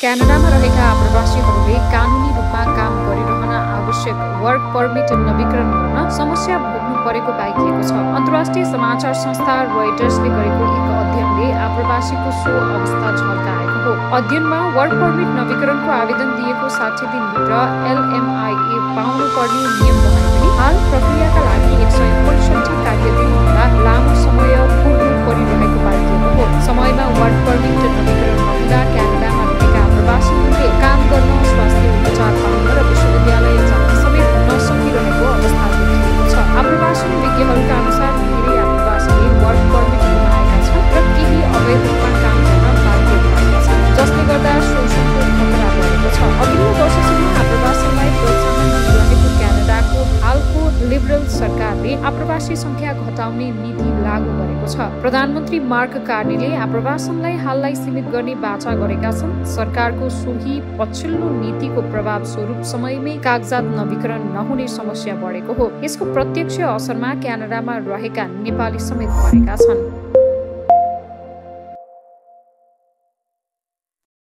क्यानाडामा रहेका आप्रवासीहरूले कानुनी रूपमा काम गरिरहन आवश्यक वर्क परमिट नवीकरण गर्न समस्या भोग्नु परेको पाइएको छ। अन्तर्राष्ट्रिय समाचार संस्था रोयटर्सले गरेको एक अध्ययनले आप्रवासीको सो अवस्था झल्काएको हो। अध्ययनमा वर्क परमिट नवीकरणको आवेदन दिएको 60 दिनभित्र LMIA पाउनुपर्ने नियम भए पनि हाल प्रक्रियाका लागि 165 कार्यदिनभन्दा लामो समय कुर्नु परिरहेको पाइएको हो। समयमा वर्क परमिट नवीकरण नहुँदा क्यानाडामा रहेका आप्रवासीहरूले काम गर्न, स्वास्थ्य उपचार पाउन र विश्वविद्यालय जान समेत नसकिरहेको अवस्था देखिएको छ। आप्रवासी विज्ञहरूका अनुसार धेरै आप्रवासीले वर्क परमिट गुमाएका छन् र केही अवैध रूपमा काम गर्न बाध्य भएका छन्, जसले गर्दा शोषणको खतरा बढेको छ। अघिल्लो वर्षसम्म आप्रवासीलाई प्रोत्साहन दिइरहेको क्यानाडाको हालको लिबरल सरकारले आप्रवासी संख्या घटाउने नीति लागू गरेको छ। प्रधानमन्त्री मार्क कार्नीले आप्रवासनलाई हाललाई सीमित गर्ने बाचा गरेका छन्। सरकारको सोही पछिल्लो नीतिको प्रभाव स्वरूप समयमै कागजात नवीकरण नहुने समस्या बढेको हो। यसको प्रत्यक्ष असरमा क्यानाडामा रहेका नेपाली समेत परेका छन्।